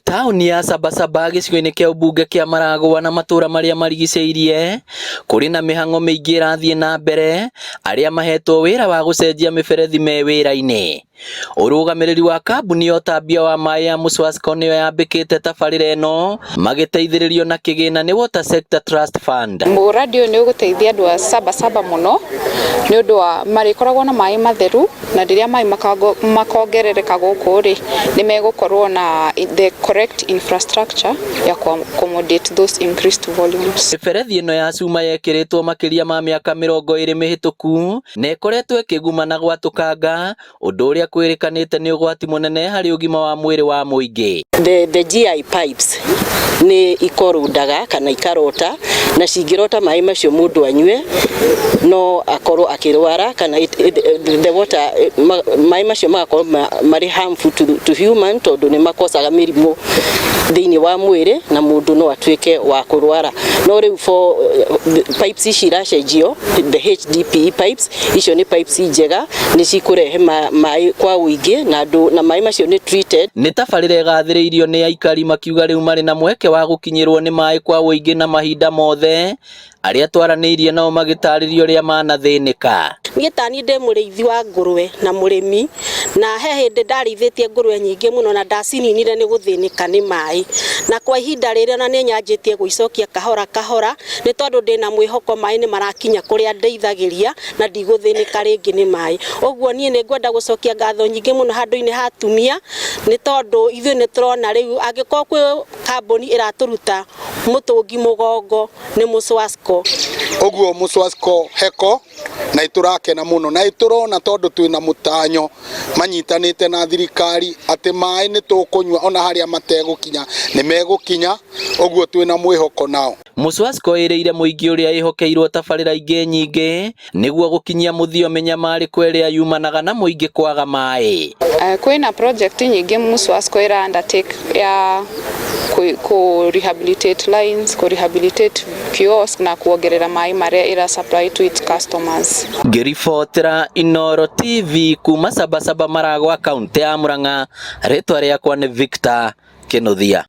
Taũni ya Sabasaba gĩcigo-inĩ kĩa ũmbunge kĩa Maragwa na matũra marĩa marigicĩirie kũrĩ na mĩhang'o mĩingĩ ĩrathiĩ na mbere arĩa mahetwo wĩra wa gũcenjia mĩberethi me wĩra-inĩ. Ũrũgamĩrĩri wa kambuni ya ũtambia wa maĩ ya Muswasco nĩyo yambĩkĩte tabarĩra ĩno magĩteithĩrĩrio na kĩgĩna nĩ Water Sector Trust Fund. Mũradi ũyũ nĩ ũgũteithia andũ a Sabasaba mũno nĩ ũndũ wa marĩkoragwo na maĩ matheru na rĩrĩa maĩ makongerereka gũkũ rĩ, nĩ megũkorwo na the correct infrastructure ya ku accommodate those increased volumes. Mĩberethi ĩno ya cuma yekĩrĩtwo makĩria ma mĩaka 20 mĩhĩtũku na ĩkoretwo ĩkĩguma na gwatũkanga, ũndũ ũrĩa kwĩrĩkanĩte nĩ ũgwati mũnene harĩ ũgima wa mwĩrĩ wa mũingĩ. The GI pipes nĩ ikorundaga kana ikarota, na cingĩrota maĩ macio mũndũ anyue no akorwo akĩrwara, kana the water, maĩ macio magakorwo marĩ harmful to human, tondũ nĩ makocaga mĩrimũ thĩinĩ wa mwĩrĩ na mũndũ no atuĩke wa kũrwara. No rĩu for pipes ici iracenjio, the HDPE pipes, icio nĩ pipes njega, nĩ cikũrehe maĩ kwa ũingĩ na andũ, na maĩ macio nĩ treated. Nĩ tabarĩra ĩgathĩrĩirio nĩ aikari makiuga rĩu marĩ na mweke wa gũkinyĩrwo nĩ maĩ kwa ũingĩ na mahinda mothe. Arĩa twaranĩirie nao magĩtarĩria ũrĩa manathĩnĩka. Niĩ tani ndĩ mũrĩithi wa ngũrwe na mũrĩmi, na he hĩndĩ ndarĩithĩtie ngũrwe nyingĩ mũno na ndacininire nĩ gũthĩnĩka nĩ maĩ, na kwa ihinda rĩrĩ ona nĩ nyanjĩtie gũicokia kahora kahora, nĩ tondũ ndĩna mwĩhoko maĩ nĩ marakinya kũrĩa ndeithagĩria na ndigũthĩnĩka rĩngĩ nĩ maĩ. Ũguo niĩ nĩ ngwenda gũcokia ngatho nyingĩ mũno handũ-inĩ ha atumia, nĩ tondũ ithuĩ nĩ tũrona rĩu angĩkorwo kwĩ kambuni ĩratũruta mũtũngi mũgongo nĩ Muswasco. Ũguo Muswasco heko na ĩtũrakena mũno na ĩtũrona tondũ twĩna mũtanyo manyitanĩte na thirikari atĩ maĩ nĩ tũkũnyua, ona harĩa mategũkinya nĩ megũkinya. Ũguo twĩna mwĩhoko nao. Muswasco ĩrĩire mũingĩ ũrĩa ĩhokeirwo tabarĩra ingĩ nyingĩ nĩguo gũkinyia mũthio mĩnyamarĩko ĩrĩa yumanaga na mũingĩ kwaga maĩ. Kwĩna project nyingĩ Muswasco ĩra undertake ya ku rehabilitate lines, ku rehabilitate kiosk na kuongerera maĩ marĩa ĩra supply to its customers. Ngĩribotera Inooro TV kuma Sabasaba, Maragwa, kaunti ya Murang'a, rĩtwa rĩakwa nĩ Victor Kinuthia.